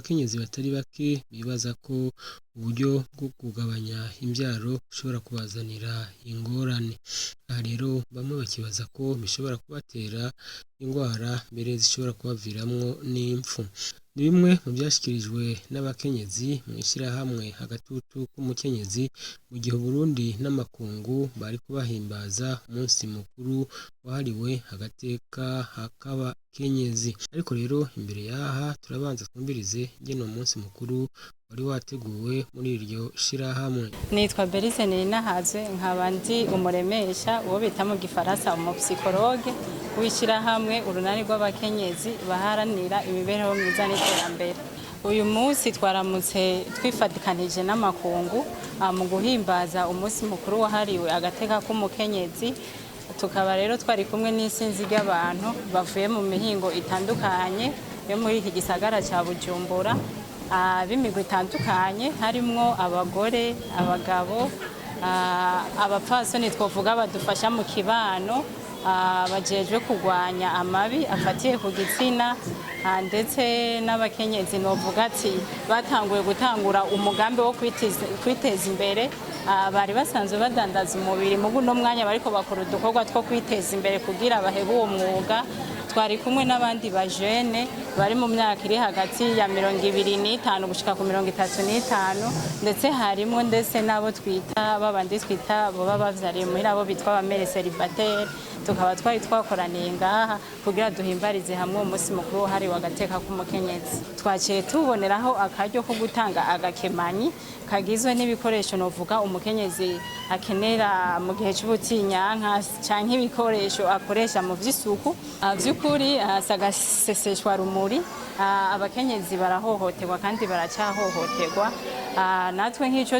Abakenyezi batari bake bibaza ko uburyo bwo kugabanya imvyaro bushobora kubazanira ingorane. Aha rero bamwe bakibaza ko bishobora kubatera ingwara, mbere zishobora kubaviramwo n'impfu. Ni bimwe mu vyashikirijwe n'abakenyezi mw'ishirahamwe Agatutu k'umukenyezi, mu gihe Uburundi n'amakungu bariko bahimbaza umunsi mukuru wahariwe agateka k'abakenyezi. Ariko rero imbere yaha turabanza twumvirize ingene uwo munsi mukuru wari wateguwe muri iryo shirahamwe. Nitwa Berize Nininahazwe, nkaba ndi umuremesha, uwo bita mu gifaransa umupsychologue, w'ishyirahamwe Urunani rw'Abakenyezi baharanira Imibereho Myiza n'Iterambere. Uyu munsi twaramutse twifatikanije n'amakungu mu guhimbaza umunsi mukuru wahariwe agateka k'umukenyezi. Tukaba rero twari kumwe n'isinzi ry'abantu bavuye mu mihingo itandukanye yo muri iki gisagara cya Bujumbura, b'imigwi itandukanye, harimwo abagore, abagabo, abapfasoni twavuga badufasha mu kibano, bajejwe kurwanya amabi afatiye ku gitsina, ndetse n'abakenyezi novuga ati batanguye gutangura umugambi wo kwiteza imbere, bari basanzwe badandaza umubiri, mugu uno mwanya bariko bakora udukorwa two kwiteza imbere kugira bahebe uwo mwuga. Twari kumwe n'abandi bajene bari mu myaka iri hagati ya 25 gushika ku 35, ndetse harimo ndetse n'abo twita babandi twita baba bavyariye muhira, abo bitwa ba mères célibataires. Tukaba twari twakoraniye ngaha kugira duhimbarize hamwe uwo munsi mukuru wahariwe agateka k'umukenyezi. Twaciye tuboneraho akaryo ko gutanga agakemanyi kagizwe n'ibikoresho novuga umukenyezi akenera mu gihe c'ubutinyanka, canke ibikoresho akoresha mu vy'isuku. Vy'ukuri si agaseseshwa rumuri, abakenyezi barahohoterwa kandi baracyahohoterwa. Natwe nk'ico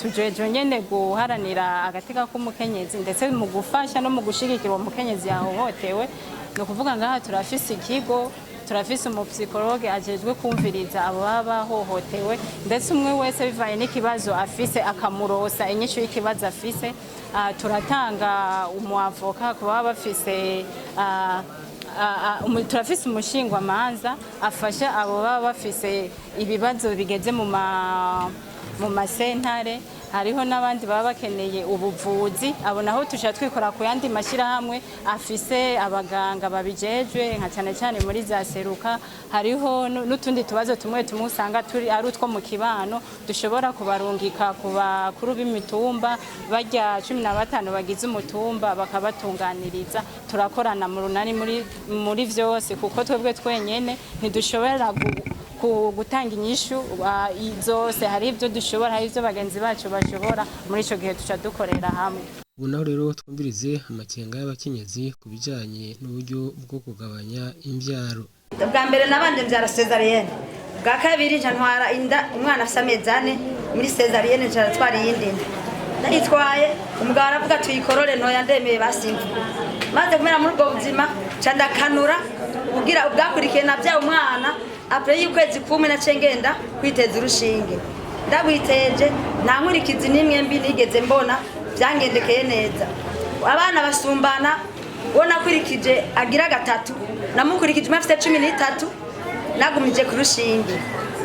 tujejwe nyene guharanira agateka k'umukenyezi, ndetse mu gufasha no mu gushigikira uwo mukenyezi yahohotewe. Ni ukuvuga ngaha turafise ikigo, turafise umupsychologue ajejwe kumviriza abo baba bahohotewe, ndetse umwe wese bivanye n'ikibazo afise akamurosa inyishu y'ikibazo afise. Turatanga umuavocat ku baba bafise, turafise umushingwamanza afasha abo baba bafise ibibazo bigeze mu masentare. Hariho n'abandi baba bakeneye ubuvuzi, abo naho tuca twikora ku yandi mashyirahamwe afise abaganga babijejwe, nka cyane cyane muri za Seruka. Hariho n'utundi tubazo tumwe tumwe usanga turi ari utwo mu kibano, dushobora kubarungika ku bakuru b'imitumba, barya 15 bagize umutumba, bakabatunganiriza. Turakorana mu runani muri vyose, kuko twebwe twenyene ntidushobora gutanga inyishu zose. Hari ibyo dushobora, hari ibyo bagenzi bacu bashobora. Muri ico gihe tuca dukorera hamwe. Ubu naho rero twumvirize amakenga y'abakenyezi ku bijanye n'uburyo bwo kugabanya imvyaro. Bwa mbere nabanje mbyara césarienne, bwa kabiri nca ntwara inda umwana afise amezi 4 muri césarienne, nca natwara iyindi nda. Ndayitwaye, umugabo aravuga tuyikorore, ntoya ndemeye basimva. Maze kumera muri ubwo buzima, nca ndakanura kugira ubwakurikiye nabyaye umwana. Après y'ukwezi kumwe naciye ngenda kwiteza urushinge, ndagwiteje nta nkurikizi n'imwe mbi nigeze mbona, byangendekeye neza. Abana basumbana, uwo nakurikije agira gatatu namukurikije umwe afite 13, nagumije ku rushinge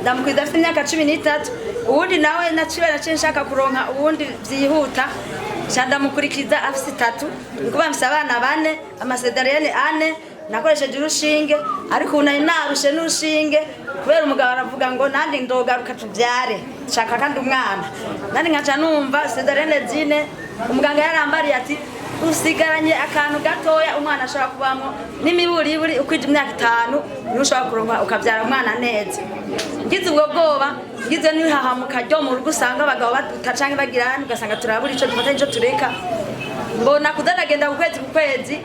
ndamukwiza afite imyaka 13. Uwundi nawe naciye nshaka kuronka uwundi byihuta, nca ndamukurikiza afite 3. Ni kuvuga mfise abana bane, amacésariennes ane nakoresheje urushinge. Ariko ubu nari narushe n'urushinge, kubera umugabo aravuga ngo nandi ndogaruka tubyare, nshaka kandi umwana. Nandi nkaca numva césarienne zine, umuganga yarambariye ati usigaranye akantu gatoya umwana ashobora kubamo, n'imiburiburi ukwije imyaka 5 niho ushobora kuronka ukabyara umwana neza. Ngize ubwo bwoba, ngize n'ihahamuka ryo mu rugo, usanga abagabo baduta canke bagira hano, ugasanga turabura ico dufata n'ico tureka. Mbona kudadagenda ku kwezi ku kwezi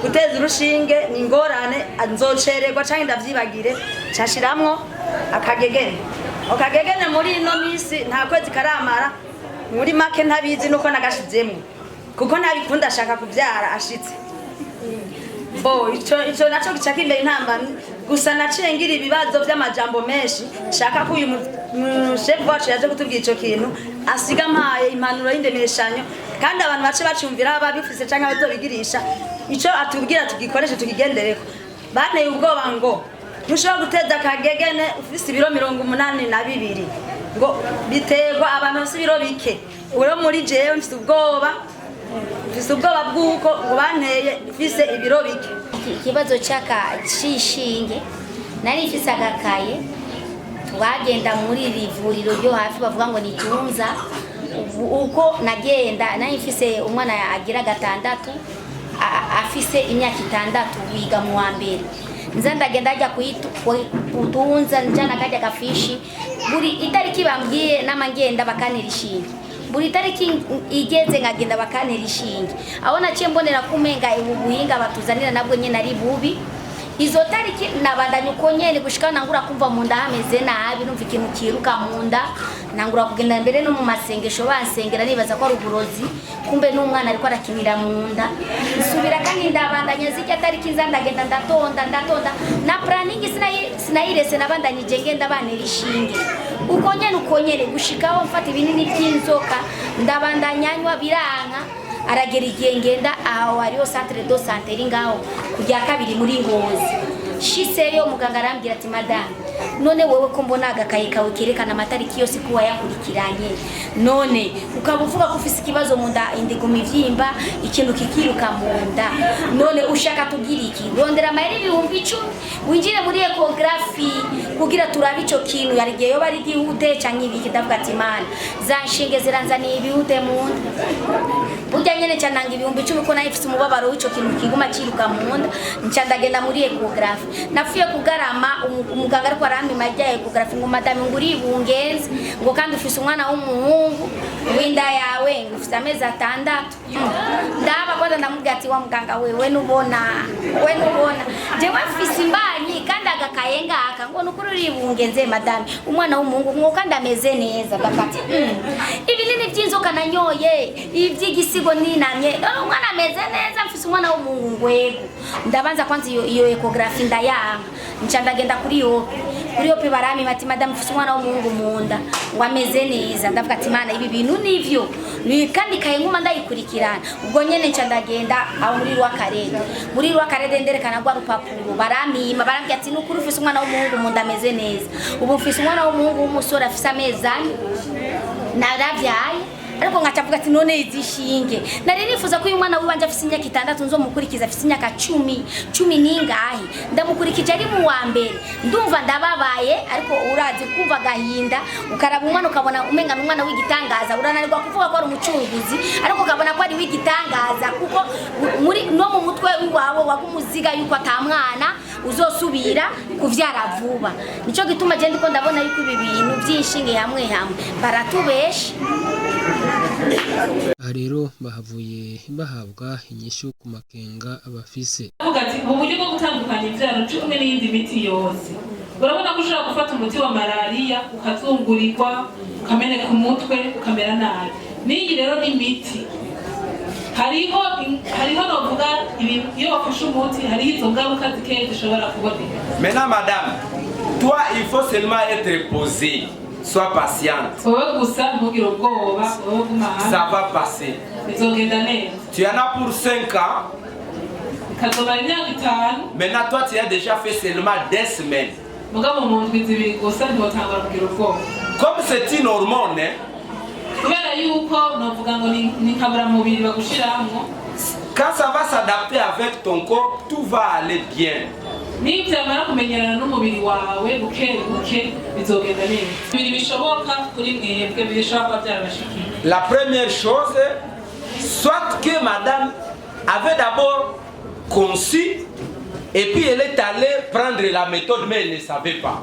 guteza urushinge ni ingorane, nzocererwa canke ndavyibagire. Nshiramwo akagegene. Ako kagegene muri ino misi nta kwezi karamara, muri make ntabizi nuko nagashizemwo, kuko ntabikunda, ashaka kuvyara ashitse bo. Ico naco gica kimbera intambamyi. Gusa naciye ngira ibibazo vy'amajambo menshi. Nshaka ko uyu mushefu wacu yaje kutubwira ico kintu asiga mpaye impanuro y'indemeshanyo, kandi abantu bace bacumvira, ababifise canke abazobigirisha, ico atubwira tugikoreshe, tukigendereko. Banteye ubwoba ngo Ntushobora guteza akagegene ufise ibiro 82, ngo biterwa abantu bafise ibiro bike. Uro muri jewe mfise ubwoba, mfise ubwoba bw'uko ngo banteye mfise ibiro bike. Ikibazo cy'aka cishinge, nari mfise agakaye, twagenda muri iri vuriro ryo hafi bavuga ngo ni Tunza. Uko nagenda, nari mfise umwana agira 6, afise imyaka 6, wiga mu wa mbere. Nza ndagenda ajya kutunza, njana kajya gafishi, buri itariki bambwiye nama ngenda bakanira ishinge. Buri tariki igeze nkagenda bakantera ishinge. Aho naciye mbonera kumenga ubu buhinga batuzanira nabwo nyene ari bubi. Izo tariki nabandanya uko nyene gushika nangura kumva mu nda hameze nabi, numva ikintu kiruka mu nda, nangura kugenda mbere no mu masengesho bansengera, nibaza ko ari uburozi, kumbe n'umwana ariko arakinira mu nda. Nsubira kandi ndabandanya zijya tariki, nza ndagenda, ndatonda, ndatonda na planning sinayirese, nabandanyije ngenda bantera ishinge uko nyene, uko nyene, gushikaho mfata ibinini by'inzoka, ndabandanyanywa biranka. Aragera igihe ngenda aho hariho centre de santé iri ngaho kujya kabiri muri Ngozi. Shiseyo, muganga arambwira ati: "Madame, none wewe ko mbona agakaye kawe kerekana amatariki yose ko wayakurikiranye, none ukaba uvuga ko ufise ikibazo mu nda, indiguma ivyimba, ikintu kikiruka mu nda, none ushaka tugira iki? Rondera amahera 10,000 winjire muri échographie kugira turabe ico kintu, yari igihe yoba ari igihute canke ibiki." Ndavuga ati: "Mana, za nshinge ziranzaniye ibihute mu nda." Burya nyene nca nanga 10,000 ko nayo ifise umubabaro w'ico kintu kiguma ciruka mu nda. Nca ndagenda muri échographie, napfuye kugarama. Umuganga ariko arampima rya échographie ngo: "Madame," ngo, "uribungenze," ngo, "kandi ufise umwana w'umuhungu, w'inda yawe ngo ufise amezi 6." Ndaba kwanza, ndamubwira ati: "Wa muganga wewe, nubona we, nubona jewe mfise imbanyi kandi agakaye ngaka?" Ngo: "Nukuri uribungenze madame, umwana w'umuhungu," ngo, "kandi ameze neza." Ndavuga ati: "Ibinini by'inzoka nanyoye, iby'igisigo ninamye, none umwana ameze neza, mfise umwana w'umuhungu." Ngwego ndabanza kwanza iyo échographie ndayanga, nca ndagenda kuri yope. Kuri yope baramima ati: "Madame, mfise umwana w'umuhungu mu nda," ngo, "ameze neza." Ndavuga ati: "Mana, ibi bintu nivyo ni kandi kaye nkuma ndayikurikirana." Ubwo nyene nca ndagenda aho muri Rwakarede. Muri Rwakarede nderekana rwa rupapuro, baramima, barambwira ati: "Nukuri ufise umwana w'umuhungu mu nda, ameze neza." Ubu mfise umwana w'umuhungu w'umusore afise amezi 4, naravyaye. Ariko nkaca avuga ati: "None izi shinge nari nifuza ko uyu mwana wiwanje afise imyaka 6 nzomukurikiza afise imyaka 10, cumi n'ingahe, ndamukurikije ari mu wa mbere." Ndumva ndababaye, ariko urazi kumva agahinda, ukaraba umwana ukabona umenga n'umwana w'igitangaza, urananirwa kuvuga ko ari umucunguzi, ariko ukabona ko ari w'igitangaza, kuko muri no mu mutwe wiwawe wagumuziga yuko ata mwana uzosubira kuvyara vuba. Nico gituma je ndiko ndabona yuko ibi bintu vy'inshinge hamwe hamwe baratubesha. Aha rero bahavuye bahabwa inyishu ku makenga bafise. Avuga ati ubu buryo bwo gutandukanya imbyaro cyo kumwe n'iyindi miti yose, urabona ko ushobora gufata umuti wa malariya ukazungurirwa, ukameneka umutwe, ukamera nabi. N'iyi rero ni imiti, hariho novuga iyo wafashe umuti hariho izo ngaruka zikeya zishobora kuboneka. Maintenant, madame, toi, il faut seulement être posée. Sois patiente. Wowe gusa ntugire ubwoba, wowe guma hamwe. Ça va passer. Bizogenda neza. Tu en as pour 5 ans. Ikazomara imyaka 5. Maintenant, toi, tu as déjà fait seulement 2 semaines. Mugabo mu ndwi 2 gusa ntiwotangura kugira ubwoba. Comme c'est une hormone, hein, kubera yuko novuga ngo ni nkaburamubiri bagushiramwo, quand ça va s'adapter avec ton corps, tout va aller bien. Nibyamara kumenyerana n'umubiri wawe buke buke, bizogenda neza. Bibiri bishoboka kuri mwebwe bishobora kuba byarabashikiye. La première chose, soit que madame avait d'abord conçu et puis elle est allée prendre la méthode, mais elle ne savait pas.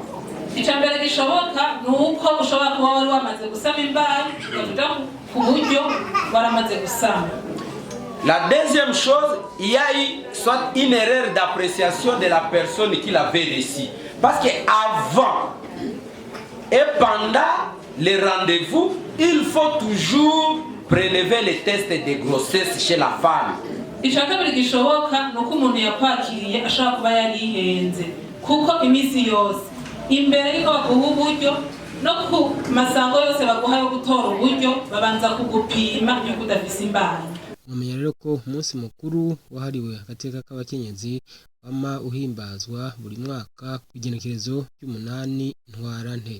Icya mbere gishoboka ni uko ushobora kuba wari wamaze gusama imbanyi, ukaja ku buryo waramaze gusama. La deuxième chose, il y a eu soit une erreur d'appréciation de la personne qui l'avait reçu. Parce qu'avant et pendant les rendez-vous, il faut toujours prélever les tests de grossesse chez la femme. Icya kabiri gishoboka ni uko umuntu yakwakiriye ashobora kuba yarihenze, kuko iminsi yose imbere y'uko baguha uburyo no ku masango yose baguha yo gutora uburyo, babanza kugupima yuko udafise imbanyi. Mwamenya rero ko umunsi mukuru wahariwe agateka k'abakenyezi wama uhimbazwa buri mwaka kw'igenekerezo ry'umunani Ntwarante.